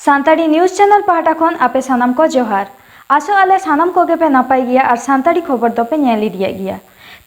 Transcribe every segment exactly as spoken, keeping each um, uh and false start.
Santali news channel ᱯᱟᱦᱴᱟ ᱠᱷᱚᱱ ᱟᱯᱮ ᱥᱟᱱᱟᱢ ᱠᱚ ᱡᱚᱦᱟᱨ᱾ ᱟᱥᱚᱜ ᱟᱞᱮ ᱥᱟᱱᱟᱢ ᱠᱚᱜᱮ ᱯᱮ ᱱᱟᱯᱟᱭ ᱜᱮᱭᱟ ᱟᱨ ᱥᱟᱱᱛᱟᱲᱤ ᱠᱷᱚᱵᱚᱨ ᱫᱚᱯᱮ ᱧᱮᱞ ᱤᱫᱤᱭᱮᱫ ᱜᱮᱭᱟ᱾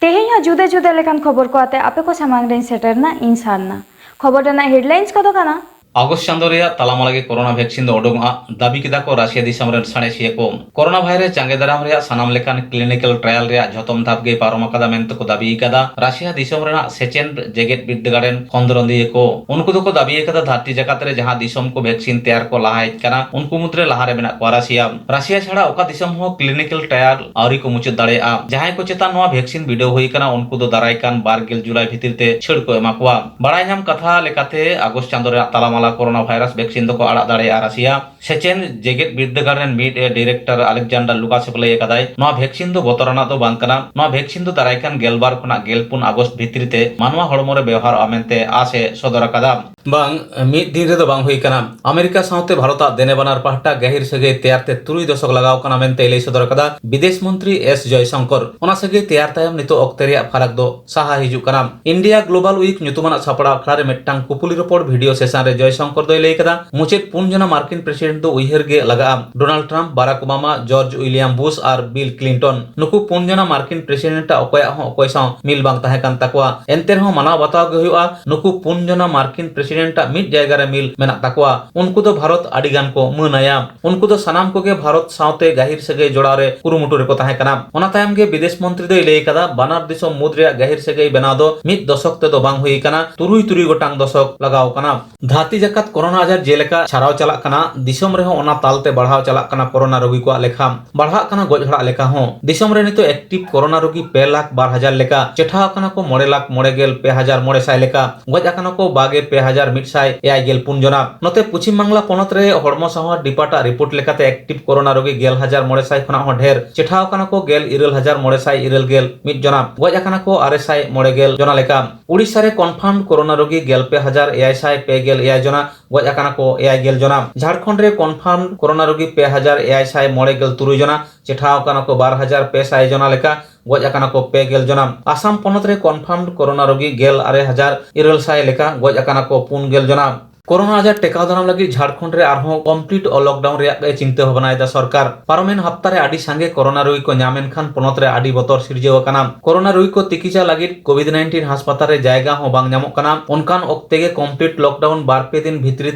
ᱛᱮᱦᱮᱧ ᱦᱚᱸ ᱡᱩᱫᱟᱹ ᱡᱩᱫᱟᱹ ᱞᱮᱠᱟᱱ ᱠᱷᱚᱵᱚᱨ ᱠᱚ ᱟᱛᱮ ᱟᱯᱮ ᱠᱚ ᱥᱟᱢᱟᱝ ᱨᱮᱧ ᱥᱮᱴᱮᱨ ᱮᱱᱟ ᱤᱧ ᱥᱟᱨᱱᱟ᱾ ᱠᱷᱚᱵᱚᱨ ᱨᱮᱱᱟᱜ ᱦᱮᱰᱞᱟᱭᱤᱱᱥ ᱠᱚᱫᱚ ᱠᱟᱱᱟ᱾ ᱟᱜᱚᱥᱴ ᱪᱟᱸᱫᱚ ᱨᱮᱭᱟᱜ ᱛᱟᱞᱟᱢᱟᱞᱟ ᱜᱮ ᱠᱳᱨᱳᱱᱟ ᱵᱷᱮᱠᱥᱤᱱ ᱫᱚ ᱩᱰᱩᱠᱚᱜᱼᱟ, ᱫᱟᱹᱵᱤ ᱠᱮᱫᱟ ᱠᱚ ᱨᱟᱥᱤᱭᱟ ᱫᱤᱥᱚᱢ ᱨᱮᱱ ᱥᱟᱬᱮᱥᱤᱭᱟᱹ ᱠᱚ᱾ ᱠᱳᱨᱳᱱᱟ ᱵᱷᱟᱭᱨᱟᱥ ᱡᱟᱸᱜᱮ ᱫᱟᱨᱟᱢ ᱨᱮᱭᱟᱜ ᱥᱟᱱᱟᱢ ᱞᱮᱠᱟᱱ ᱠᱞᱤᱱᱤᱠᱟᱞ ᱴᱨᱟᱭᱟᱞ ᱨᱮᱭᱟᱜ ᱡᱷᱚᱛᱚᱢ ᱫᱷᱟᱯ ᱜᱮ ᱯᱟᱨᱚᱢ ᱟᱠᱟᱫᱟ ᱢᱮᱱᱛᱮ ᱠᱚ ᱫᱟᱹᱵᱤ ᱟᱠᱟᱫᱟ ᱨᱟᱥᱤᱭᱟ ᱫᱤᱥᱚᱢ ᱨᱮᱱᱟᱜ ᱥᱮᱪᱮᱱ ᱡᱮᱜᱮᱛ ᱵᱤᱨᱫᱟᱹᱜᱟᱲ ᱨᱮᱱ ᱠᱷᱚᱸᱫᱽᱨᱚᱸᱫᱤᱭᱟᱹ ᱠᱚ᱾ ᱩᱱᱠᱩ ᱫᱚᱠᱚ ᱫᱟᱹᱵᱤ ᱟᱠᱟᱫᱟ, ᱫᱷᱟᱹᱨᱛᱤ ᱡᱟᱠᱟᱛ ᱨᱮ ᱡᱟᱦᱟᱸ ᱫᱤᱥᱚᱢ ᱠᱚ ᱵᱷᱮᱠᱥᱤᱱ ᱛᱮᱭᱟᱨ ᱠᱚ ᱞᱟᱦᱟ ᱦᱮᱡ ᱠᱟᱱᱟ, ᱩᱱᱠᱩ ᱢᱩᱫᱽᱨᱮ ᱞᱟᱦᱟ ᱨᱮ ᱢᱮᱱᱟᱜ ᱠᱚᱣᱟ ᱨᱟᱥᱤᱭᱟ᱾ ᱨᱟᱥᱤᱭᱟ ᱪᱷᱟᱲᱟ ᱚᱠᱟ ᱫᱤᱥᱚᱢ ᱦᱚᱸ ᱠᱞᱤᱱᱤᱠᱟᱞ ᱴᱨᱟᱭᱟᱞ ᱟᱹᱣᱨᱤ ᱠᱚ ᱢᱩᱪᱟᱹᱫ ᱫᱟᱲᱮᱭᱟᱜᱼᱟ᱾ ᱡᱟᱦᱟᱸᱭ ᱠᱚ ᱪᱮᱛᱟᱱ ᱱᱚᱣᱟ ᱵᱷᱮᱠᱥᱤᱱ ᱵᱤᱰᱟᱹᱣ ᱦᱩᱭ ᱟᱠᱟᱱᱟ, ᱩᱱᱠᱩ ᱫᱚ ᱫᱟᱨᱟᱭ ᱠᱟᱱ ᱵᱟᱨ ᱜᱮᱞ ᱡᱩᱞᱟᱭ ᱵᱷᱤᱛᱤᱨ ᱛᱮ ᱪᱷᱟᱹᱲ ᱠᱚ ᱮᱢᱟ ᱠᱚᱣᱟ᱾ ᱵᱟᱲᱟᱭ ᱧᱟᱢ ᱠᱟᱛᱷᱟ ᱞᱮᱠᱟᱛᱮ, ᱟᱜᱚᱥᱴ ᱪᱟᱸᱫᱚ ᱨᱮᱱᱟᱜ ᱛᱟᱞᱟᱢᱟᱞᱟ ᱠᱳᱨᱳᱱᱟ ᱵᱷᱟᱭᱨᱟᱥ ᱵᱷᱮᱠᱥᱤᱱ ᱫᱚᱠᱚ ᱟᱲᱟᱜ ᱫᱟᱲᱮᱭᱟᱜᱼᱟ ᱨᱟᱥᱤᱭᱟ᱾ ᱥᱮᱪᱮᱱ ᱡᱮᱜᱮᱛ ᱵᱤᱨᱫᱟᱹᱜᱟᱲ ᱨᱮᱱ ᱢᱤᱫ ᱰᱤᱨᱮᱠᱴᱚᱨ ᱟᱞᱮᱠᱡᱟᱱᱰᱟᱨ ᱞᱩᱠᱟᱥᱮᱵᱷ ᱞᱟᱹᱭ ᱟᱠᱟᱫᱟᱭ, ᱱᱚᱣᱟ ᱵᱷᱮᱠᱥᱤᱱ ᱫᱚ ᱵᱚᱛᱚᱨᱟᱱᱟᱜ ᱫᱚ ᱵᱟᱝ ᱠᱟᱱᱟ᱾ ᱱᱚᱣᱟ ᱵᱷᱮᱠᱥᱤᱱ ᱫᱚ ᱫᱟᱨᱟᱭ ᱠᱟᱱ ᱜᱮᱞ ᱵᱟᱨ ᱠᱷᱚᱱᱟᱜ ᱜᱮᱞ ᱯᱩᱱ ᱟᱜᱚᱥᱴ ᱵᱷᱤᱛᱨᱤ ᱛᱮ ᱢᱟᱱᱣᱟ ᱦᱚᱲᱢᱚ ᱨᱮ ᱵᱮᱣᱦᱟᱨᱚᱜᱼᱟ ᱢᱮᱱᱛᱮ ᱟᱥ ᱮ ᱥᱚᱫᱚᱨ ᱟᱠᱟᱫᱟ᱾ ᱵᱟᱝ, ᱢᱤᱫ ᱫᱤᱱ ᱨᱮᱫᱚ ᱵᱟᱝ ᱦᱩᱭ ᱟᱠᱟᱱᱟ᱾ ᱟᱢᱮᱨᱤᱠᱟ ᱥᱟᱶᱛᱮ ᱵᱷᱟᱨᱚᱛ ᱟᱜ ᱫᱮᱱᱮ ᱵᱟᱱᱟᱨ ᱯᱟᱦᱴᱟ ᱜᱟᱹᱦᱤᱨ ᱥᱟᱹᱜᱟᱹᱭ ᱛᱮᱭᱟᱨ ᱛᱮ ᱛᱩᱨᱩᱭ ᱫᱚᱥᱚᱠ ᱞᱟᱜᱟᱣ ᱠᱟᱱᱟ ᱢᱮᱱᱛᱮ ᱞᱟᱹᱭ ᱥᱚᱫᱚᱨ ᱟᱠᱟᱫᱟ ᱵᱤᱫᱮᱥ ᱢᱚᱱᱛᱨᱤ ᱮᱥ ᱡᱚᱭᱥᱚᱝᱠᱚᱨ᱾ ᱚᱱᱟ ᱥᱟᱹᱜᱟᱹᱭ ᱛᱮᱭᱟᱨ ᱛᱟᱭᱚᱢ ᱱᱤᱛᱚᱜ ᱚᱠᱛᱮ ᱨᱮᱭᱟᱜ ᱯᱷᱟᱨᱟᱠ ᱫᱚ ᱥᱟᱦᱟ ᱦᱤᱡᱩᱜ ᱠᱟᱱᱟ᱾ ᱤᱱᱰᱤᱭᱟ ᱜᱞᱳᱵᱟᱞ ᱣᱤᱠ ᱧᱩᱛᱩᱢᱟᱱᱟᱜ ᱥᱟᱯᱲᱟᱣ ᱟᱠᱷᱲᱟ ᱨᱮ ᱢᱤᱫᱴᱟᱝ ᱠᱩᱯᱩᱞᱤ ᱨᱚᱯᱚᱲ ᱵᱷᱤᱰᱤᱭᱳ ᱥᱮᱥᱚᱱ ᱨᱮ ᱡᱚᱭᱥᱚᱝᱠᱚᱨ ᱫᱚᱭ ᱞᱟᱹᱭ ᱠᱟᱫᱟ, ᱢᱩᱪᱟᱹᱫ ᱯᱩᱱ ᱡᱚᱱᱟ ᱢᱟᱨᱠᱤᱱ ᱯᱨᱮᱥᱤᱰᱮᱱᱴ ᱫᱚ ᱩᱭᱦᱟᱹᱨ ᱜᱮ ᱞᱟᱜᱟᱜᱼᱟ᱾ ᱰᱳᱱᱟᱞᱰ ᱴᱨᱟᱢᱯ, ᱵᱟᱨᱟᱠ ᱳᱵᱟᱢᱟ, ᱡᱚᱨᱡᱽ ᱩᱭᱞᱤᱭᱟᱢ ᱵᱩᱥ ᱟᱨ ᱵᱤᱞ ᱠᱞᱤᱱᱴᱚᱱ᱾ ᱱᱩᱠᱩ ᱯᱩᱱ ᱡᱚᱱᱟ ᱢᱟᱨᱠᱤᱱ ᱯᱨᱮᱥᱤᱰᱮᱱᱴ ᱟᱜ ᱚᱠᱚᱭᱟᱜ ᱦᱚᱸ ᱚᱠᱚᱭ ᱥᱟᱶ ᱢᱤᱞ ᱵᱟᱝ ᱛᱟᱦᱮᱸ ᱠᱟᱱ ᱛᱟᱠᱚᱣᱟ᱾ ᱮᱱᱛᱮ ᱨᱮᱦᱚᱸ ᱢᱟᱱᱟᱣ ᱵᱟᱛᱟᱣ ᱜᱮ ᱦᱩᱭᱩᱜᱼᱟ, ᱱᱩᱠᱩ ᱯᱩᱱ ᱡᱚᱱᱟ ᱢᱟᱨᱠᱤᱱ ᱯᱨᱮᱥᱤᱰᱮᱱᱴ ᱟᱜ ᱢᱤᱫ ᱡᱟᱭᱜᱟ ᱨᱮ ᱢᱤᱞ ᱢᱮᱱᱟᱜ ᱛᱟᱠᱚᱣᱟ᱾ ᱩᱱᱠᱩ ᱫᱚ ᱵᱷᱟᱨᱚᱛ ᱟᱹᱰᱤ ᱜᱟᱱ ᱠᱚ ᱢᱟᱹᱱ ᱟᱭᱟ᱾ ᱩᱱᱠᱩ ᱫᱚ ᱥᱟᱱᱟᱢ ᱠᱚᱜᱮ ᱵᱷᱟᱨᱚᱛ ᱥᱟᱶᱛᱮ ᱜᱟᱹᱦᱤᱨ ᱥᱟᱹᱜᱟᱹᱭ ᱡᱚᱲᱟᱣ ᱨᱮ ᱠᱩᱨᱩᱢᱩᱴᱩ ᱨᱮᱠᱚ ᱛᱟᱦᱮᱸ ᱠᱟᱱᱟ᱾ ᱚᱱᱟ ᱛᱟᱭᱚᱢ ᱜᱮ ᱵᱤᱫᱮᱥ ᱢᱚᱱᱛᱨᱤ ᱫᱚᱭ ᱞᱟᱹᱭ ᱟᱠᱟᱫᱟ, ᱵᱟᱱᱟᱨ ᱫᱤᱥᱚᱢ ᱢᱩᱫᱽ ᱨᱮᱭᱟᱜ ᱜᱟᱹᱦᱤᱨ ᱥᱟᱹᱜᱟᱹᱭ ᱵᱮᱱᱟᱣ ᱫᱚ ᱢᱤᱫ ᱫᱚᱥᱚᱠ ᱛᱮᱫᱚ ᱵᱟᱝ ᱦᱩᱭ ᱟᱠᱟᱱᱟ, ᱛᱩᱨᱩᱭ ᱛᱩᱨᱩᱭ ᱜᱚᱴᱟᱝ ᱫᱚᱥᱚᱠ ᱞᱟᱜᱟᱣ ᱟᱠᱟᱱᱟ᱾ ᱫᱷᱟᱹᱨᱛᱤ ᱡᱟᱠᱟᱛ ᱠᱳᱨᱳᱱᱟ ᱟᱡᱟᱨ ᱡᱮᱞᱮᱠᱟ ᱪᱷᱟᱨᱟᱣ ᱪᱟᱞᱟᱜ ᱠᱟᱱᱟ, ᱫᱤᱥᱚᱢ ᱨᱮᱦᱚᱸ ᱚᱱᱟ ᱛᱟᱞᱛᱮ ᱵᱟᱲᱦᱟᱣ ᱪᱟᱞᱟᱜ ᱠᱟᱱᱟ ᱠᱳᱨᱳᱱᱟ ᱨᱳᱜᱤ ᱠᱚᱣᱟᱜ ᱞᱮᱠᱷᱟ᱾ ᱵᱟᱲᱦᱟᱜ ᱠᱟᱱᱟ ᱜᱚᱡ ᱦᱚᱲᱟᱜ ᱞᱮᱠᱷᱟ ᱦᱚᱸ᱾ ᱫᱤᱥᱚᱢ ᱨᱮ ᱱᱤᱛᱚᱜ ᱮᱠᱴᱤᱵᱷ ᱠᱳᱨᱳᱱᱟ ᱨᱳᱜᱤ ᱯᱮ ᱞᱟᱠᱷ ᱵᱟᱨ ᱦᱟᱡᱟᱨ ᱞᱮᱠᱟ, ᱪᱮᱴᱷᱟ ᱟᱠᱟᱱᱟ ᱠᱚ ᱢᱚᱬᱮ ᱞᱟᱠᱷ ᱢᱚᱬᱮ ᱜᱮᱞ ᱯᱮ ᱦᱟᱡᱟᱨ ᱢᱚᱬᱮ ᱥᱟᱭ ᱞᱮᱠᱟ, ᱜᱚᱡ ᱟᱠᱟᱱᱟ ᱠᱚ ᱵᱟᱜᱮ ᱯᱮ ᱦᱟᱡᱟᱨ ᱢᱤᱫ ᱥᱟᱭ ᱮᱭᱟᱭ ᱜᱮᱞ ᱯᱩᱱ ᱡᱚᱱᱟ᱾ ᱱᱚᱛᱮ ᱯᱚᱪᱷᱤᱢ ᱵᱟᱝᱞᱟ ᱯᱚᱱᱚᱛ ᱨᱮ ᱦᱚᱲᱢᱚ ᱥᱟᱶᱟᱨ ᱰᱤᱯᱟᱨᱴ ᱟᱜ ᱨᱤᱯᱳᱨᱴ ᱞᱮᱠᱟᱛᱮ ᱮᱠᱴᱤᱵᱷ ᱠᱳᱨᱳᱱᱟ ᱨᱳᱜᱤ ᱜᱮᱞ ᱦᱟᱡᱟᱨ ᱢᱚᱬᱮ ᱥᱟᱭ ᱠᱷᱚᱱᱟᱜ ᱦᱚᱸ ᱰᱷᱮᱨ, ᱪᱮᱴᱷᱟ ᱟᱠᱟᱱᱟ ᱠᱚ ᱜᱮᱞ ᱤᱨᱟᱹᱞ ᱦᱟᱡᱟᱨ ᱢᱚᱬᱮ ᱥᱟᱭ ᱤᱨᱟᱹᱞ ᱜᱮᱞ ᱢᱤᱫ ᱡᱚᱱᱟ, ᱜᱚᱡ ᱟᱠᱟᱱᱟ ᱠᱚ ᱟᱨᱮ ᱥᱟᱭ ᱢᱚᱬᱮ ᱜᱮᱞ ᱡᱚᱱᱟ ᱞᱮᱠᱟ᱾ ᱩᱲᱤᱥᱥᱟ ᱨᱮ ᱠᱚᱱᱯᱷᱟᱨᱢᱰ ᱠᱳᱨᱳᱱᱟ ᱨᱳᱜᱤ ᱜᱮᱞ ᱯᱮ ᱦᱟᱡᱟᱨ ᱮᱭᱟᱭ ᱥᱟᱭ ᱯᱮ ᱜᱮᱞ ᱮᱭᱟᱭ ᱡᱚᱱᱟ, ᱜᱚᱡ ᱟᱠᱟᱱᱟ ᱠᱚ ᱮᱭᱟᱭ ᱜᱮᱞ ᱡᱚᱱᱟ᱾ ᱡᱷᱟᱲᱠᱷᱚᱸᱰ ᱨᱮ ᱠᱚᱱᱯᱷᱟᱨᱢᱰ ᱠᱳᱨᱳᱱᱟ ᱨᱳᱜᱤ ᱯᱮ ᱦᱟᱡᱟᱨ ᱮᱭᱟᱭ ᱥᱟᱭ ᱢᱚᱬᱮ ᱜᱮᱞ ᱛᱩᱨᱩᱭ ᱡᱚᱱᱟ, ᱪᱮᱴᱷᱟ ᱟᱠᱟᱱᱟ ᱠᱚ ᱵᱟᱨ ᱦᱟᱡᱟᱨ ᱯᱮ ᱥᱟᱭ ᱡᱚᱱᱟ ᱞᱮᱠᱟ, ᱜᱚᱡ ᱟᱠᱟᱱᱟ ᱠᱚ ᱯᱮ ᱜᱮᱞ ᱡᱚᱱᱟ᱾ ᱟᱥᱟᱢ ᱯᱚᱱᱚᱛ ᱨᱮ ᱠᱚᱱᱯᱷᱟᱨᱢᱰ ᱠᱳᱨᱳᱱᱟ ᱨᱳᱜᱤ ᱜᱮᱞ ᱟᱨᱮ ᱦᱟᱡᱟᱨ ᱤᱨᱟᱹᱞ ᱥᱟᱭ ᱞᱮᱠᱟ, ᱜᱚᱡ ᱟᱠᱟᱱᱟ ᱠᱚ ᱯᱩᱱ ᱜᱮᱞ ᱡᱚᱱᱟ᱾ ᱠᱳᱨᱳᱱᱟ ᱟᱡᱟᱨ ᱴᱮᱠᱟᱣ ᱫᱟᱨᱟᱢ ᱞᱟᱹᱜᱤᱫ ᱡᱷᱟᱲᱠᱷᱚᱸᱰ ᱨᱮ ᱟᱨᱦᱚᱸ ᱠᱚᱢᱯᱞᱤᱴ ᱞᱚᱠᱰᱟᱣᱩᱱ ᱨᱮᱭᱟᱜ ᱮ ᱪᱤᱱᱛᱟᱹ ᱵᱷᱟᱵᱽᱱᱟᱭᱮᱫᱟ ᱥᱚᱨᱠᱟᱨ᱾ ᱯᱟᱨᱚᱢᱮᱱ ᱦᱟᱯᱛᱟ ᱨᱮ ᱟᱹᱰᱤ ᱥᱟᱸᱜᱮ ᱠᱳᱨᱳᱱᱟ ᱨᱩᱜᱤ ᱠᱚ ᱧᱟᱢ ᱮᱱ ᱠᱷᱟᱱ ᱯᱚᱱᱚᱛ ᱨᱮ ᱟᱹᱰᱤ ᱵᱚᱛᱚᱨ ᱥᱤᱨᱡᱟᱹᱣ ᱟᱠᱟᱱᱟ᱾ ᱠᱳᱨᱳᱱᱟ ᱨᱩᱜᱤ ᱠᱚ ᱛᱤᱠᱤᱪᱷᱟ ᱞᱟᱹᱜᱤᱫ ᱠᱳᱵᱷᱤᱰ ᱱᱟᱭᱤᱱᱴᱤᱱ ᱦᱟᱥᱯᱟᱛᱟᱞ ᱨᱮ ᱡᱟᱭᱜᱟ ᱦᱚᱸ ᱵᱟᱝ ᱧᱟᱢᱚᱜ ᱠᱟᱱᱟ᱾ ᱚᱱᱠᱟᱱ ᱚᱠᱛᱮ ᱜᱮ ᱠᱚᱢᱯᱞᱤᱴ ᱞᱚᱠᱰᱟᱣᱩᱱ ᱵᱟᱨ ᱯᱮ ᱫᱤᱱ ᱵᱷᱤᱛᱨᱤ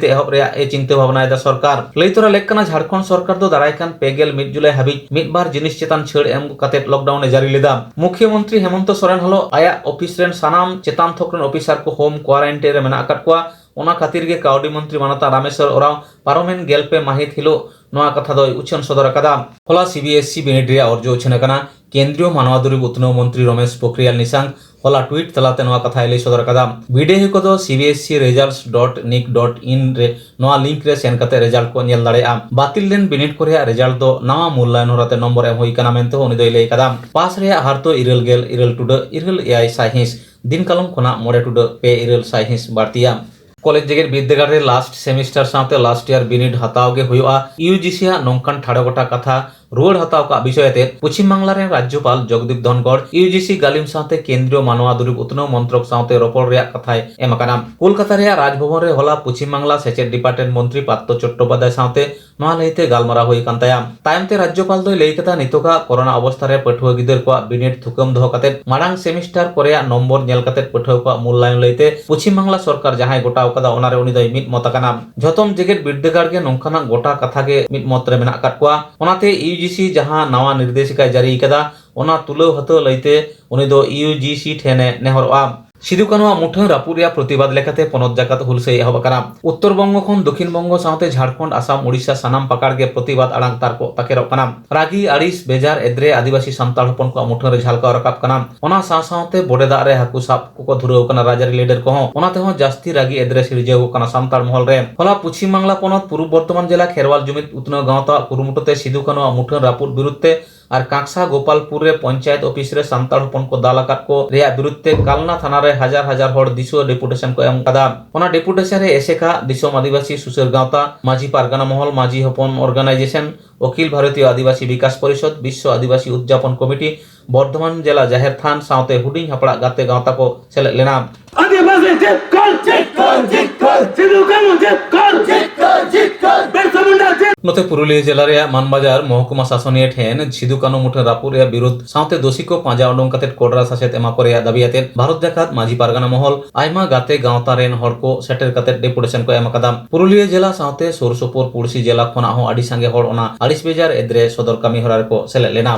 ᱛᱮ ᱮᱦᱚᱵ ᱨᱮᱭᱟᱜ ᱮ ᱪᱤᱱᱛᱟᱹ ᱵᱷᱟᱵᱽᱱᱟᱭᱮᱫᱟ ᱥᱚᱨᱠᱟᱨ᱾ ᱞᱟᱹᱭ ᱛᱚᱨᱟ ᱞᱮᱠ ᱠᱟᱱᱟ, ᱡᱷᱟᱲᱠᱷᱚᱸᱰ ᱥᱚᱨᱠᱟᱨ ᱫᱚ ᱫᱟᱨᱟᱭ ᱠᱟᱱ ᱯᱮ ᱜᱮᱞ ᱢᱤᱫ ᱡᱩᱞᱟᱭ ᱦᱟᱹᱵᱤᱡ ᱢᱤᱫ ᱵᱟᱨ ᱡᱤᱱᱤᱥ ᱪᱮᱛᱟᱱ ᱪᱷᱟᱹᱲ ᱮᱢ ᱠᱟᱛᱮ ᱞᱚᱠᱰᱟᱣᱩᱱ ᱮ ᱡᱟᱹᱨᱤ ᱞᱮᱫᱟ᱾ ᱢᱩᱠᱷᱭᱚᱢᱚᱱᱛᱨᱤ ᱦᱮᱢᱚᱱᱛᱚ ᱥᱚᱨᱮᱱ ᱦᱚᱞᱚ ᱟᱭᱟᱜ ᱚᱯᱷᱤᱥ ᱨᱮᱱ ᱥᱟᱱᱟᱢ ᱪᱮᱛᱟᱱ ᱛᱷᱚᱠ ᱨᱮᱱ ᱚᱯᱷᱤᱥᱟᱨ ᱠᱚ ᱦᱳᱢ ᱠᱣᱟᱨᱟᱱᱴᱤᱱ ᱨᱮ ᱢᱮᱱᱟᱜ ᱟᱠᱟᱫ ᱠᱚᱣᱟ᱾ ᱚᱱᱟ ᱠᱷᱟᱹᱛᱤᱨ ᱜᱮ ᱠᱟᱹᱣᱰᱤ ᱢᱚᱱᱛᱨᱤ ᱢᱟᱱᱚᱛᱟᱱ ᱨᱟᱢᱮᱥᱣᱚᱨ ᱳᱨᱟᱸᱣ ᱯᱟᱨᱚᱢᱮᱱ ᱜᱮᱞ ᱯᱮ ᱢᱟᱹᱦᱤᱛ ᱦᱤᱞᱳᱜ ᱱᱚᱣᱟ ᱠᱟᱛᱷᱟ ᱫᱚᱭ ᱩᱪᱷᱟᱹᱱ ᱥᱚᱫᱚᱨ ᱟᱠᱟᱫᱟ᱾ ᱦᱚᱞᱟ ᱥᱤ ᱵᱤ ᱮᱥ ᱤ ᱵᱤᱱᱤᱰ ᱨᱮᱭᱟᱜ ᱚᱨᱡᱚ ᱩᱪᱷᱟᱹᱱ ᱟᱠᱟᱱᱟ᱾ ᱠᱮᱱᱫᱨᱤᱭᱚ ᱢᱟᱱᱣᱟ ᱫᱩᱨᱤᱵᱽ ᱩᱛᱱᱟᱹᱣ ᱢᱚᱱᱛᱨᱤ ᱨᱚᱢᱮᱥ ᱯᱳᱠᱷᱨᱤᱭᱟᱞ ᱱᱤᱥᱟᱝᱠ ᱦᱚᱞᱟ ᱴᱩᱭᱤᱴ ᱛᱟᱞᱟᱛᱮ ᱱᱚᱣᱟ ᱠᱟᱛᱷᱟᱭ ᱞᱟᱹᱭ ᱥᱚᱫᱚᱨ ᱟᱠᱟᱫᱟ᱾ ᱵᱤᱰᱟᱹᱣᱤᱭᱟᱹ ᱠᱚᱫᱚ C B S E results dot nic dot in ᱨᱮ ᱱᱚᱣᱟ ᱞᱤᱝᱠ ᱨᱮ ᱥᱮᱱ ᱠᱟᱛᱮ ᱨᱮᱡᱟᱞᱴ ᱠᱚ ᱧᱮᱞ ᱫᱟᱲᱮᱭᱟᱜᱼᱟ᱾ ᱵᱟᱹᱛᱤᱞ ᱞᱮᱱ ᱵᱤᱱᱤᱰ ᱠᱚ ᱨᱮᱭᱟᱜ ᱨᱮᱡᱟᱞᱴ ᱫᱚ ᱱᱟᱣᱟ ᱢᱩᱞᱞᱟᱭᱚᱱ ᱦᱚᱨᱟᱛᱮ ᱱᱚᱢᱵᱚᱨ ᱮᱢ ᱦᱩᱭ ᱠᱟᱱᱟ ᱢᱮᱱᱛᱮ ᱦᱚᱸ ᱩᱱᱤ ᱫᱚᱭ ᱞᱟᱹᱭ ᱟᱠᱟᱫᱟ᱾ ᱯᱟᱥ ᱨᱮᱭᱟᱜ ᱦᱟᱨ ᱫᱚ ᱤᱨᱟᱹᱞ ᱜᱮᱞ ᱤᱨᱟᱹᱞ ᱴᱩᱰᱟᱹᱜ ᱤᱨᱟᱹᱞ ᱮᱭᱟᱭ ᱥᱟᱭᱦᱤᱸᱥ, ᱫᱤᱱ ᱠᱟᱞᱚᱢ ᱠᱷᱚᱱᱟᱜ ᱢᱚᱬᱮ ᱴᱩᱰᱟᱹᱜ ᱯᱮ ᱤᱨᱟᱹᱞ ᱥᱟᱭᱦᱤᱸᱥ ᱵᱟᱹᱲᱛᱤᱭᱟ᱾ ᱠᱚᱞᱮᱡᱽ ᱡᱮᱜᱮᱛ ᱵᱤᱨᱫᱟᱹᱜᱟᱲ ᱨᱮ ᱞᱟᱥᱴ ᱥᱮᱢᱤᱥᱴᱟᱨ ᱥᱟᱶᱛᱮ ᱞᱟᱥᱴ ᱤᱭᱟᱨ ᱵᱤᱱᱤᱰ ᱦᱟᱛᱟᱣ ᱜᱮ ᱦᱩᱭᱩᱜᱼᱟ᱾ ᱤᱭᱩ ᱡᱤ ᱥᱤ ᱟᱜ ᱱᱚᱝᱠᱟᱱ ᱴᱷᱟᱲᱚ ᱜᱚᱴᱟ ᱠᱟᱛᱷᱟ ᱨᱩᱣᱟᱹᱲ ᱦᱟᱛᱟᱣ ᱠᱟᱜ ᱵᱤᱥᱚᱭ ᱟᱛᱮ ᱯᱚᱪᱷᱤᱢ ᱵᱟᱝᱞᱟ ᱨᱮᱱ ᱨᱟᱡᱽᱡᱚᱯᱟᱞ ᱡᱚᱜᱽᱫᱤᱯ ᱫᱷᱚᱱᱠᱚᱲ ᱤᱭᱩ ᱡᱤ ᱥᱤ ᱜᱟᱹᱞᱤᱢ ᱥᱟᱶᱛᱮ ᱠᱮᱱᱫᱨᱤᱭᱚ ᱢᱟᱱᱣᱟ ᱫᱩᱨᱤᱵᱽ ᱩᱛᱱᱟᱹᱣ ᱢᱚᱱᱛᱨᱚᱠ ᱥᱟᱶᱛᱮ ᱨᱚᱯᱚᱲ ᱨᱮᱭᱟᱜ ᱠᱟᱛᱷᱟᱭ ᱮᱢ ᱟᱠᱟᱱᱟ᱾ ᱠᱳᱞᱠᱟᱛᱟ ᱨᱮᱭᱟᱜ ᱨᱟᱡᱽᱵᱷᱚᱵᱚᱱ ᱨᱮ ᱦᱚᱞᱟ ᱯᱚᱪᱷᱤᱢ ᱵᱟᱝᱞᱟ ᱥᱮᱪᱮᱫ ᱰᱤᱯᱟᱨᱴᱢᱮᱱᱴ ᱢᱚᱱᱛᱨᱤ ᱯᱟᱨᱛᱷᱚ ᱪᱚᱴᱴᱳᱯᱟᱫᱽᱫᱷᱟᱭ ᱥᱟᱶᱛᱮ ᱱᱚᱣᱟ ᱞᱟᱹᱭᱛᱮ ᱜᱟᱞᱢᱟᱨᱟᱣ ᱦᱩᱭ ᱟᱠᱟᱱ ᱛᱟᱭᱟ᱾ ᱛᱟᱭᱚᱢ ᱛᱮ ᱨᱟᱡᱽᱡᱚᱯᱟᱞ ᱫᱚᱭ ᱞᱟᱹᱭ ᱠᱮᱫᱟ, ᱱᱤᱛᱚᱜᱟᱜ ᱠᱳᱨᱳᱱᱟ ᱚᱵᱚᱥᱛᱷᱟ ᱨᱮ ᱯᱟᱹᱴᱷᱩᱣᱟᱹ ᱜᱤᱫᱟᱹᱨ ᱠᱚᱣᱟᱜ ᱵᱤᱱᱤᱰ ᱛᱷᱩᱠᱟᱹᱢ ᱫᱚᱦᱚ ᱠᱟᱛᱮ ᱢᱟᱲᱟᱝ ᱥᱮᱢᱤᱥᱴᱟᱨ ᱠᱚ ᱨᱮᱭᱟᱜ ᱱᱚᱢᱵᱚᱨ ᱧᱮᱞ ᱠᱟᱛᱮ ᱯᱟᱹᱴᱷᱩᱣᱟᱹ ᱠᱚᱣᱟᱜ ᱢᱩᱞᱞᱟᱭᱚᱱ ᱞᱟᱹᱭᱛᱮ ᱯᱚᱪᱷᱤᱢ ᱵᱟᱝᱞᱟ ᱥᱚᱨᱠᱟᱨ ᱡᱟᱦᱟᱸᱭ ᱜᱚᱴᱟᱣ ᱠᱟᱫᱟ, ᱚᱱᱟ ᱨᱮ ᱩᱱᱤ ᱫᱚᱭ ᱢᱤᱫ ᱢᱚᱛ ᱟᱠᱟᱱᱟ᱾ ᱡᱷᱚᱛᱚᱢ ᱡᱮᱜᱮᱛ ᱵᱤᱨᱫᱟᱹᱜᱟᱲ ᱜᱮ ᱱᱚᱝᱠᱟᱱᱟᱜ ᱜᱚᱴᱟ ᱠᱟᱛᱷᱟ ᱜᱮ ᱢᱤᱫ ᱢᱚᱛ ᱨᱮ ᱢᱮᱱᱟᱜ ᱟᱠᱟᱫ ᱠᱚᱣᱟ᱾ ᱚᱱᱟᱛᱮ ᱤᱭᱩ ᱡᱤ ᱥᱤ ᱡᱟᱦᱟᱸ ᱱᱟᱣᱟ ᱱᱤᱨᱫᱮᱥᱤᱠᱟᱭ ᱡᱟᱹᱨᱤ ᱠᱟᱫᱟ, ᱚᱱᱟ ᱛᱩᱞᱟᱹᱣ ᱦᱟᱛᱟᱣ ᱞᱟᱹᱭᱛᱮ ᱩᱱᱤ ᱫᱚ ᱤᱭᱩ ᱡᱤ ᱥᱤ ᱴᱷᱮᱱ ᱮ ᱱᱮᱦᱚᱨᱚᱜᱼᱟ᱾ ᱥᱤᱫᱩ ᱠᱟᱹᱱᱦᱩᱣᱟᱜ ᱢᱩᱴᱷᱟᱹᱱ ᱨᱟᱹᱯᱩᱫ ᱨᱮᱭᱟᱜ ᱯᱨᱚᱛᱤᱵᱟᱫ ᱞᱮᱠᱟᱛᱮ ᱯᱚᱱᱚᱛ ᱡᱟᱠᱟᱛ ᱦᱩᱞᱥᱟᱹᱭ ᱮᱦᱚᱵ ᱟᱠᱟᱱᱟ᱾ ᱩᱛᱛᱚᱨ ᱵᱚᱝᱜᱚ ᱠᱷᱚᱱ ᱫᱚᱠᱷᱤᱱ ᱵᱚᱝᱜᱚ ᱥᱟᱶᱛᱮ ᱡᱷᱟᱲᱠᱷᱚᱸᱰ, ᱟᱥᱟᱢ, ᱳᱰᱤᱥᱟ ᱥᱟᱱᱟᱢ ᱯᱟᱠᱟᱲ ᱜᱮ ᱯᱨᱚᱛᱤᱵᱟᱫ ᱟᱲᱟᱝ ᱛᱟᱨᱠᱚ ᱛᱟᱠᱮᱨᱚᱜ ᱠᱟᱱᱟ᱾ ᱨᱟᱹᱜᱤ, ᱟᱹᱲᱤᱥ, ᱵᱮᱡᱟᱨ, ᱮᱫᱽᱨᱮ ᱟᱹᱫᱤᱵᱟᱹᱥᱤ ᱥᱟᱱᱛᱟᱲ ᱦᱚᱯᱚᱱ ᱠᱚᱣᱟᱜ ᱢᱩᱴᱷᱟᱹᱱ ᱨᱮ ᱡᱷᱟᱞᱠᱟᱣ ᱨᱟᱠᱟᱵ ᱠᱟᱱᱟ᱾ ᱚᱱᱟ ᱥᱟᱶ ᱥᱟᱶᱛᱮ ᱵᱚᱰᱮ ᱫᱟᱜ ᱨᱮ ᱦᱟᱹᱠᱩ ᱥᱟᱵ ᱠᱚᱠᱚ ᱫᱷᱩᱨᱟᱹᱣ ᱠᱟᱱᱟ ᱨᱟᱡᱽᱟᱹᱨᱤ ᱞᱤᱰᱟᱨ ᱠᱚᱦᱚᱸ᱾ ᱚᱱᱟ ᱛᱮᱦᱚᱸ ᱡᱟᱹᱥᱛᱤ ᱨᱟᱹᱜᱤ ᱮᱫᱽᱨᱮ ᱥᱤᱨᱡᱟᱹᱣ ᱠᱟᱱᱟ ᱥᱟᱱᱛᱟᱲ ᱢᱚᱦᱚᱞ ᱨᱮ᱾ ᱦᱚᱞᱟ ᱯᱚᱪᱷᱤᱢ ᱵᱟᱝᱞᱟ ᱯᱚᱱᱚᱛ ᱯᱩᱨᱩᱵ ᱵᱚᱨᱫᱷᱚᱢᱟᱱ ᱡᱮᱞᱟ ᱠᱷᱮᱨᱣᱟᱞ ᱡᱩᱢᱤᱫ ᱩᱛᱱᱟᱹᱣ ᱜᱟᱶᱛᱟᱣᱟᱜ ᱠᱩᱨᱩᱢᱩᱴᱩ ᱛᱮ ᱥᱤᱫᱩ ᱠᱟᱹᱱᱦᱩᱣᱟᱜ ᱢᱩᱴᱷᱟᱹᱱ ᱨᱟᱹᱯᱩᱫ ᱵᱤᱨᱩᱫᱽ ᱛᱮ ᱟᱨ ᱠᱟᱸᱠᱥᱟ ᱜᱳᱯᱟᱞᱯᱩᱨ ᱨᱮ ᱯᱚᱧᱪᱟᱭᱮᱛ ᱚᱯᱷᱤᱥ ᱨᱮ ᱥᱟᱱᱛᱟᱲ ᱦᱚᱯᱚᱱ ᱠᱚ ᱫᱟᱞ ᱟᱠᱟᱫ ᱠᱚ ᱨᱮᱭᱟᱜ ᱵᱤᱨᱩᱫᱽ ᱛᱮ ᱠᱟᱞᱱᱟ ᱛᱷᱟᱱᱟ ᱨᱮ ᱦᱟᱡᱟᱨ ᱦᱟᱡᱟᱨ ᱦᱚᱲ ᱫᱤᱥᱩᱣᱟᱹ ᱰᱮᱯᱩᱴᱮᱥᱚᱱ ᱠᱚ ᱮᱢ ᱟᱠᱟᱫᱟ᱾ ᱚᱱᱟ ᱰᱮᱯᱩᱴᱮᱥᱚᱱ ᱨᱮ ᱮᱥᱮᱠᱟ, ᱫᱤᱥᱚᱢ ᱟᱹᱫᱤᱵᱟᱹᱥᱤ ᱥᱩᱥᱟᱹᱨ ᱜᱟᱶᱛᱟ, ᱢᱟᱹᱡᱷᱤ ᱯᱟᱨᱜᱟᱱᱟ ᱢᱚᱦᱚᱞ, ᱢᱟᱹᱡᱷᱤ ᱦᱚᱯᱚᱱ ᱚᱨᱜᱟᱱᱟᱭᱡᱮᱥᱚᱱ, ᱚᱠᱷᱤᱞ ᱵᱷᱟᱨᱚᱛᱤᱭᱚ ᱟᱹᱫᱤᱵᱟᱹᱥᱤ ᱵᱤᱠᱟᱥ ᱯᱚᱨᱤᱥᱚᱫᱽ, ᱵᱤᱥᱥᱚ ᱟᱹᱫᱤᱵᱟᱹᱥᱤ ᱩᱫᱽᱡᱟᱯᱚᱱ ᱠᱚᱢᱤᱴᱤ, ᱵᱚᱨᱫᱷᱚᱢᱟᱱ ᱡᱮᱞᱟ ᱡᱟᱦᱮᱨ ᱛᱷᱟᱱ ᱥᱟᱶᱛᱮ ᱦᱩᱰᱤᱧ ᱦᱟᱯᱲᱟᱜ ᱜᱟᱛᱮ ᱜᱟᱶᱛᱟ ᱠᱚ ᱥᱮᱞᱮᱫ ᱞᱮᱱᱟ᱾ ᱟᱹᱫᱤᱵᱟᱹᱥᱤ ᱡᱤᱛᱠᱟᱹᱨ, ᱡᱤᱛᱠᱟᱹᱨ, ᱡᱤᱛᱠᱟᱹᱨ᱾ ᱥᱤᱫᱩ ᱠᱟᱹᱱᱩ ᱡᱤᱛᱠᱟᱹᱨ, ᱡᱤᱛᱠᱟᱹᱨ, ᱡᱤᱛᱠᱟᱹᱨ, ᱵᱤᱨᱥᱟ ᱢᱩᱱᱰᱟ ᱡᱤᱛᱠᱟᱹᱨ᱾ ᱱᱚᱛᱮ ᱯᱩᱨᱩᱞᱤᱭᱟᱹ ᱡᱮᱞᱟ ᱨᱮᱭᱟᱜ ᱢᱟᱱᱵᱟᱡᱟᱨ ᱢᱚᱦᱠᱩᱢᱟ ᱥᱟᱥᱚᱱᱤᱭᱟᱹ ᱴᱷᱮᱱ ᱥᱤᱫᱩ ᱠᱟᱹᱱᱩ ᱢᱩᱴᱷᱟᱹᱱ ᱨᱟᱹᱯᱩᱫ ᱨᱮᱭᱟᱜ ᱵᱤᱨᱩᱫᱷ ᱥᱟᱶᱛᱮ ᱫᱳᱥᱤ ᱠᱚ ᱯᱟᱸᱡᱟ ᱩᱰᱩᱝ ᱠᱟᱛᱮ ᱠᱚᱰᱨᱟ ᱥᱟᱥᱮᱛ ᱮᱢᱟ ᱠᱚ ᱨᱮᱭᱟᱜ ᱫᱟᱹᱵᱤ ᱟᱛᱮ ᱵᱷᱟᱨᱚᱛ ᱡᱟᱠᱟᱛ ᱢᱟᱹᱡᱷᱤ ᱯᱟᱨᱜᱟᱱᱟ ᱢᱚᱦᱚᱞ ᱟᱭᱢᱟ ᱜᱟᱛᱮ ᱜᱟᱶᱛᱟ ᱨᱮᱱ ᱦᱚᱲ ᱠᱚ ᱥᱮᱴᱮᱨ ᱠᱟᱛᱮ ᱰᱮᱯᱩᱴᱮᱥᱚᱱ ᱠᱚ ᱮᱢ ᱟᱠᱟᱫᱟ᱾ ᱯᱩᱨᱩᱞᱤᱭᱟᱹ ᱡᱮᱞᱟ ᱥᱟᱶᱛᱮ ᱥᱩᱨ ᱥᱩᱯᱩᱨ ᱯᱩᱲᱥᱤ ᱡᱮᱞᱟ ᱠᱷᱚᱱᱟᱜ ᱦᱚᱸ ᱟᱹᱰᱤ ᱥᱟᱸᱜᱮ ᱦᱚᱲ ᱚᱱᱟ ᱟᱹᱲᱤᱥ ᱵᱮᱡᱟᱨ ᱮᱫᱽᱨᱮ ᱥᱚᱫᱚᱨ ᱠᱟᱹᱢᱤ ᱦᱚᱨᱟ ᱨᱮᱠᱚ ᱥᱮᱞᱮᱫ ᱞᱮᱱᱟ᱾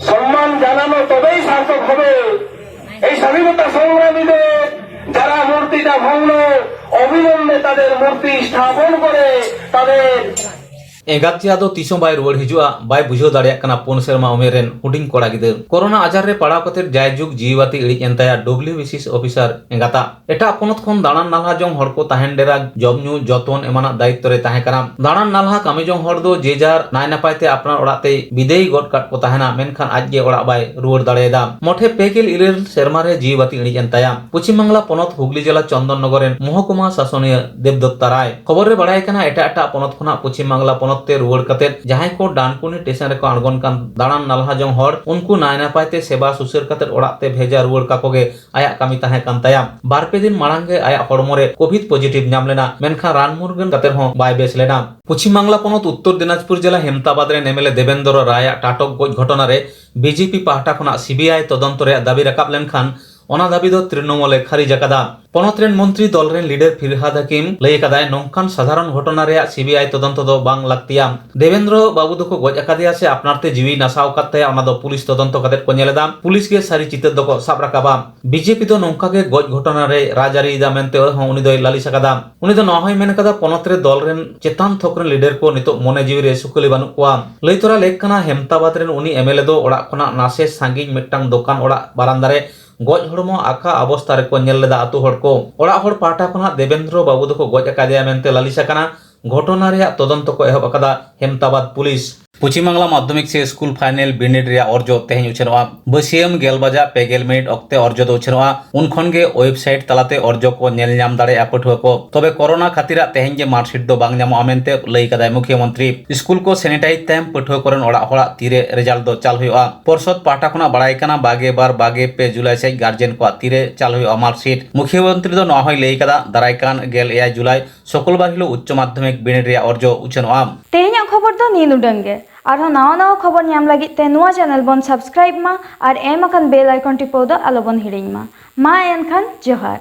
সম্মান জানানো তবেই সার্থক হবে। এই স্বাধীনতা সংগ্রামীদের যারা মূর্তিটা ভাঙলো, অবিলম্বে তাদের মূর্তি স্থাপন করে তাদের ᱮᱸᱜᱟᱛ ᱡᱮ ᱟᱫᱚ ᱛᱤᱥ ᱦᱚᱸ ᱵᱟᱭ ᱨᱩᱣᱟᱹᱲ ᱦᱤᱡᱩᱜᱼᱟ, ᱵᱟᱭ ᱵᱩᱡᱷᱟᱹᱣ ᱫᱟᱲᱮᱭᱟᱜ ᱠᱟᱱᱟ ᱯᱩᱱ ᱥᱮᱨᱢᱟ ᱩᱢᱮᱨ ᱨᱮᱱ ᱦᱩᱰᱤᱧ ᱠᱚᱲᱟ ᱜᱤᱫᱟᱹᱨ᱾ ᱠᱳᱨᱳᱱᱟ ᱟᱡᱟᱨ ᱨᱮ ᱯᱟᱲᱟᱣ ᱠᱟᱛᱮ ᱡᱟᱭᱡᱩᱜᱽ ᱡᱤᱣᱤ ᱵᱟᱹᱛᱤ ᱤᱲᱤᱡ ᱮᱱ ᱛᱟᱭᱟ ᱰᱚᱵᱞᱤᱭᱩ ᱵᱤ ᱥᱤ ᱥᱤ ᱚᱯᱷᱤᱥᱟᱨ ᱮᱸᱜᱟᱛᱟᱜ᱾ ᱮᱴᱟᱜ ᱯᱚᱱᱚᱛ ᱠᱷᱚᱱ ᱫᱟᱬᱟᱱ ᱱᱟᱞᱦᱟ ᱡᱚᱝ ᱦᱚᱲ ᱠᱚ ᱛᱟᱦᱮᱱ ᱰᱮᱨᱟ, ᱡᱚᱢ ᱧᱩ, ᱡᱚᱛᱚᱱ ᱮᱢᱟᱱᱟᱜ ᱫᱟᱭᱤᱛᱛᱚ ᱨᱮ ᱛᱟᱦᱮᱸ ᱠᱟᱱᱟ᱾ ᱫᱟᱬᱟᱱ ᱱᱟᱞᱦᱟ ᱠᱟᱹᱢᱤ ᱡᱚᱝ ᱦᱚᱲ ᱫᱚ ᱡᱮ ᱡᱟᱨ ᱱᱟᱭ ᱱᱟᱯᱟᱭ ᱛᱮ ᱟᱯᱱᱟᱨ ᱚᱲᱟᱜ ᱛᱮᱭ ᱵᱤᱫᱟᱹᱭ ᱜᱚᱫ ᱠᱟᱫ ᱠᱚ ᱛᱟᱦᱮᱱᱟ, ᱢᱮᱱᱠᱷᱟᱱ ᱟᱡ ᱜᱮ ᱚᱲᱟᱜ ᱵᱟᱭ ᱨᱩᱣᱟᱹᱲ ᱫᱟᱲᱮᱭᱟᱫᱟ᱾ ᱢᱚᱴᱷᱮ ᱯᱮ ᱜᱮᱞ ᱤᱨᱟᱹᱞ ᱥᱮᱨᱢᱟ ᱨᱮ ᱡᱤᱣᱤ ᱵᱟᱹᱛᱤ ᱤᱲᱤᱡ ᱮᱱ ᱛᱟᱭᱟ᱾ ᱯᱚᱪᱷᱤᱢ ᱵᱟᱝᱞᱟ ᱯᱚᱱᱚᱛ ᱦᱩᱜᱽᱞᱤ ᱡᱮᱞᱟ ᱪᱚᱱᱫᱚᱱ ᱱᱚᱜᱚᱨ ᱨᱮᱱ ᱢᱚᱦᱚᱠᱩᱢᱟ ᱥᱟᱥᱚᱱᱤᱭᱟᱹ ᱫᱮᱵᱽᱫᱚᱛᱛᱟ ᱨᱟᱭ᱾ ᱠᱷᱚᱵᱚᱨ ᱨᱮ ᱵᱟᱲᱟᱭ ᱠᱟᱱᱟ, ᱮᱴᱟᱜ ᱮᱴᱟᱜ ᱯᱚᱱᱚᱛ ᱠᱷᱚᱱᱟᱜ ᱯᱚᱪᱷᱤᱢ ᱵᱟᱝᱞᱟ ᱯᱚᱱᱚᱛ ᱛᱮ ᱨᱩᱣᱟᱹᱲ ᱠᱟᱛᱮ ᱡᱟᱦᱟᱸᱭ ᱠᱚ ᱰᱟᱱᱠᱩᱱᱤ ᱥᱴᱮᱥᱚᱱ ᱨᱮᱠᱚ ᱟᱬᱜᱚᱱ ᱠᱟᱱ ᱫᱟᱬᱟᱱ ᱱᱟᱞᱦᱟ ᱡᱚᱝ ᱦᱚᱲ, ᱩᱱᱠᱩ ᱱᱟᱭ ᱱᱟᱯᱟᱭ ᱛᱮ ᱥᱮᱵᱟ ᱥᱩᱥᱟᱹᱨ ᱠᱟᱛᱮ ᱚᱲᱟᱜ ᱛᱮ ᱵᱷᱮᱡᱟ ᱨᱩᱣᱟᱹᱲ ᱠᱟᱠᱚ ᱜᱮ ᱟᱭᱟᱜ ᱠᱟᱹᱢᱤ ᱛᱟᱦᱮᱸ ᱠᱟᱱ ᱛᱟᱭᱟ᱾ ᱵᱟᱨ ᱯᱮ ᱫᱤᱱ ᱢᱟᱲᱟᱝ ᱜᱮ ᱟᱭᱟᱜ ᱦᱚᱲᱢᱚ ᱨᱮ ᱠᱳᱵᱷᱤᱰ ᱯᱚᱡᱤᱴᱤᱵᱷ ᱧᱟᱢ ᱞᱮᱱᱟ, ᱢᱮᱱᱠᱷᱟᱱ ᱨᱟᱱ ᱢᱩᱨᱜᱟᱹᱱ ᱠᱟᱛᱮ ᱦᱚᱸ ᱵᱟᱭ ᱵᱮᱥ ᱞᱮᱱᱟ᱾ ᱯᱚᱪᱷᱤᱢ ᱵᱟᱝᱞᱟ ᱯᱚᱱᱚᱛ ᱩᱛᱛᱚᱨ ᱫᱤᱱᱟᱡᱽᱯᱩᱨ ᱡᱮᱞᱟ ᱦᱮᱢᱛᱟᱵᱟᱫᱽ ᱨᱮᱱ ᱮᱢ ᱮᱞ ᱮ ᱫᱮᱵᱮᱱᱫᱨᱚ ᱨᱟᱭ ᱟᱜ ᱴᱟᱴᱚᱠ ᱜᱚᱡ ᱜᱷᱚᱴᱚᱱᱟ ᱨᱮ ᱵᱤ ᱡᱮ ᱯᱤ ᱯᱟᱦᱴᱟ ᱠᱷᱚᱱᱟᱜ ᱥᱤ ᱵᱤ ᱟᱭ ᱛᱚᱫᱚᱱᱛᱚ ᱨᱮᱭᱟᱜ ᱫᱟᱹᱵᱤ ᱨᱟᱠᱟᱵ ᱞᱮᱱᱠᱷᱟᱱ, ᱚᱱᱟ ᱫᱟᱹᱵᱤ ᱫᱚ ᱛᱨᱤᱱᱚᱢᱩᱞ ᱮ ᱠᱷᱟᱹᱨᱤᱡ ᱟᱠᱟᱫᱟ᱾ ᱯᱚᱱᱚᱛ ᱨᱮᱱ ᱢᱚᱱᱛᱨᱤ ᱫᱚᱞ ᱨᱮᱱ ᱞᱤᱰᱟᱨ ᱯᱷᱤᱨᱦᱟᱫ ᱦᱟᱠᱤᱢ ᱞᱟᱹᱭ ᱟᱠᱟᱫᱟᱭ, ᱱᱚᱝᱠᱟᱱ ᱥᱟᱫᱷᱟᱨᱚᱱ ᱜᱷᱚᱴᱚᱱᱟ ᱨᱮᱭᱟᱜ ᱥᱤ ᱵᱤ ᱟᱭ ᱛᱚᱫᱚᱱᱛᱚ ᱫᱚ ᱵᱟᱝ ᱞᱟᱹᱠᱛᱤᱭᱟ᱾ ᱫᱮᱵᱮᱱᱫᱨᱚ ᱵᱟᱹᱵᱩ ᱫᱚᱠᱚ ᱜᱚᱡ ᱟᱠᱟᱫᱮᱭᱟ ᱥᱮ ᱟᱯᱱᱟᱨ ᱛᱮ ᱡᱤᱣᱤ ᱱᱟᱥᱟᱣ ᱟᱠᱟᱫ ᱛᱟᱭᱟ, ᱚᱱᱟ ᱫᱚ ᱯᱩᱞᱤᱥ ᱛᱚᱫᱚᱱᱛᱚ ᱠᱟᱛᱮ ᱠᱚ ᱧᱮᱞ ᱮᱫᱟ᱾ ᱯᱩᱞᱤᱥ ᱜᱮ ᱥᱟᱹᱨᱤ ᱪᱤᱛᱟᱹᱨ ᱫᱚᱠᱚ ᱥᱟᱵ ᱨᱟᱠᱟᱵᱟ᱾ ᱵᱤ ᱡᱮ ᱯᱤ ᱫᱚ ᱱᱚᱝᱠᱟ ᱜᱮ ᱜᱚᱡ ᱜᱷᱚᱴᱚᱱᱟ ᱨᱮᱭ ᱨᱟᱡᱽᱟᱹᱨᱤᱭᱮᱫᱟ ᱢᱮᱱᱛᱮ ᱦᱚᱸ ᱩᱱᱤ ᱫᱚᱭ ᱞᱟᱹᱞᱤᱥ ᱟᱠᱟᱫᱟ᱾ ᱩᱱᱤ ᱫᱚ ᱱᱚᱣᱟ ᱦᱚᱸᱭ ᱢᱮᱱ ᱟᱠᱟᱫᱟ, ᱯᱚᱱᱚᱛ ᱨᱮ ᱫᱚᱞ ᱨᱮᱱ ᱪᱮᱛᱟᱱ ᱛᱷᱚᱠ ᱨᱮᱱ ᱞᱤᱰᱟᱨ ᱠᱚ ᱱᱤᱛᱚᱜ ᱢᱚᱱᱮ ᱡᱤᱣᱤ ᱨᱮ ᱥᱩᱠᱟᱹᱞᱤ ᱵᱟᱹᱱᱩᱜ ᱠᱚᱣᱟ᱾ ᱞᱟᱹᱭ ᱛᱚᱨᱟ ᱞᱮᱠ ᱠᱟᱱᱟ, ᱦᱮᱢᱛᱟᱵᱟᱫᱽ ᱨᱮᱱ ᱩᱱᱤ ᱮᱢ ᱮᱞ ᱮ ᱫᱚ ᱚᱲᱟᱜ ᱠᱷᱚᱱᱟᱜ ᱱᱟᱥᱮ ᱥᱟᱺᱜᱤᱧ ᱢᱤᱫᱴᱟᱝ ᱫᱚᱠᱟᱱ ᱚᱲᱟᱜ ᱵᱟᱨᱟᱱᱫᱟ ᱨᱮ ᱜᱚᱡ ᱦᱚᱲᱢᱚ ᱟᱠᱟ ᱚᱵᱚᱥᱛᱟ ᱨᱮᱠᱚ ᱧᱮᱞ ᱞᱮᱫᱟ ᱟᱹᱛᱩ ᱦᱚᱲ ᱠᱚ᱾ ᱚᱲᱟᱜ ᱦᱚᱲ ᱯᱟᱦᱴᱟ ᱠᱷᱚᱱᱟᱜ ᱫᱮᱵᱮᱱᱫᱨᱚ ᱵᱟᱹᱵᱩ ᱫᱚᱠᱚ ᱜᱚᱡ ᱟᱠᱟᱫᱮᱭᱟ ᱢᱮᱱᱛᱮ ᱞᱟᱹᱞᱤᱥ ᱟᱠᱟᱱᱟ᱾ ᱜᱷᱚᱴᱚᱱᱟ ᱨᱮᱭᱟᱜ ᱛᱚᱫᱚᱱᱛᱚ ᱠᱚ ᱮᱦᱚᱵ ᱟᱠᱟᱫᱟ ᱦᱮᱢᱛᱟᱵᱟᱫᱽ ᱯᱩᱞᱤᱥ᱾ ᱯᱚᱪᱷᱤᱢ ᱵᱟᱝᱞᱟ ᱢᱟᱫᱽᱫᱷᱚᱢᱤᱠ ᱥᱮ ᱥᱠᱩᱞ ᱯᱷᱟᱭᱱᱮᱞ ᱵᱤᱱᱤᱰ ᱨᱮᱭᱟᱜ ᱚᱨᱡᱚ ᱛᱮᱦᱮᱧ ᱩᱪᱷᱟᱹᱱᱚᱜᱼᱟ᱾ ᱵᱟᱹᱥᱤᱭᱟᱹᱢ ᱜᱮᱞ ᱵᱟᱡᱟᱜ ᱯᱮ ᱜᱮᱞ ᱢᱤᱱᱤᱴ ᱚᱠᱛᱮ ᱚᱨᱡᱚ ᱫᱚ ᱩᱪᱷᱟᱹᱱᱚᱜᱼᱟ᱾ ᱩᱱ ᱠᱷᱚᱱ ᱜᱮ ᱳᱭᱮᱵᱽᱥᱟᱭᱤᱴ ᱛᱟᱞᱟᱛᱮ ᱚᱨᱡᱚ ᱠᱚ ᱧᱮᱞ ᱧᱟᱢ ᱫᱟᱲᱮᱭᱟᱜᱼᱟ ᱯᱟᱹᱴᱷᱩᱣᱟᱹ ᱠᱚ᱾ ᱛᱚᱵᱮ ᱠᱚᱨᱳᱱᱟ ᱠᱷᱟᱹᱛᱤᱨᱟᱜ ᱛᱮᱦᱮᱧ ᱜᱮ ᱢᱟᱨᱠᱥᱤᱴ ᱫᱚ ᱵᱟᱝ ᱧᱟᱢᱚᱜᱼᱟ ᱢᱮᱱᱛᱮ ᱞᱟᱹᱭ ᱠᱟᱫᱟᱭ ᱢᱩᱠᱷᱭᱟᱹᱢᱚᱱᱛᱨᱤ᱾ ᱥᱠᱩᱞ ᱠᱚ ᱥᱮᱱᱤᱴᱟᱭᱤᱡᱽ ᱛᱟᱭᱚᱢ ᱯᱟᱹᱴᱷᱩᱣᱟᱹ ᱠᱚᱨᱮᱱ ᱚᱲᱟᱜ ᱦᱚᱲᱟᱜ ᱛᱤᱨᱮ ᱨᱮᱡᱟᱞᱴ ᱫᱚ ᱪᱟᱞ ᱦᱩᱭᱩᱜᱼᱟ᱾ ᱯᱚᱨᱥᱚᱫ ᱯᱟᱦᱴᱟ ᱠᱷᱚᱱᱟᱜ ᱵᱟᱲᱟᱭ ᱠᱟᱱᱟ, ᱵᱟᱜᱮ ᱵᱟᱨ ᱵᱟᱜᱮ ᱯᱮ ᱡᱩᱞᱟᱭ ᱥᱮᱫ ᱜᱟᱨᱡᱮᱱ ᱠᱚᱣᱟᱜ ᱛᱤᱨᱮ ᱪᱟᱞ ᱦᱩᱭᱩᱜᱼᱟ ᱢᱟᱨᱠᱥᱤᱴ᱾ ᱢᱩᱠᱷᱭᱟᱹᱢᱚᱱᱛᱨᱤ ᱫᱚ ᱱᱚᱣᱟ ᱦᱚᱸᱭ ᱞᱟᱹᱭ ᱠᱟᱫᱟ, ᱫᱟᱨᱟᱭ ᱠᱟᱱ ᱜᱮᱞ ᱮᱭᱟᱭ ᱡᱩᱞᱟᱭ ᱥᱩᱠᱩᱞᱵᱟᱨ ᱦᱤᱞᱳᱜ ᱩᱪᱪᱚ ᱢᱟᱫᱽᱫᱷᱚᱢᱤᱠ ᱵᱤᱱᱤᱰ ᱨᱮᱭᱟᱜ ᱚᱨᱡᱚ ᱩᱪᱷᱟᱹᱱᱚᱜᱼᱟ᱾ ᱛᱮᱦᱮᱧᱟᱜ ᱠᱷᱚᱵᱚᱨ ᱫᱚ ᱱᱤᱭᱟᱹ ᱩᱰᱟᱹᱝ ᱜᱮ᱾ ᱟᱨᱦᱚᱸ ᱱᱟᱣᱟ ᱱᱟᱣᱟ ᱠᱷᱚᱵᱚᱨ ᱧᱟᱢ ᱞᱟᱹᱜᱤᱫ ᱛᱮ ᱱᱚᱣᱟ ᱪᱮᱱᱮᱞ ᱵᱚᱱ ᱥᱟᱵᱥᱠᱨᱟᱭᱤᱵ ᱢᱟ ᱟᱨ ᱮᱢ ᱟᱠᱟᱱ ᱵᱮᱞ ᱟᱭᱠᱚᱱ ᱴᱤᱯᱟᱹᱣ ᱫᱚ ᱟᱞᱚᱵᱚᱱ ᱦᱤᱲᱤᱧ ᱢᱟ᱾ ᱢᱟ ᱮᱱᱠᱷᱟᱱ ᱡᱚᱦᱟᱨ᱾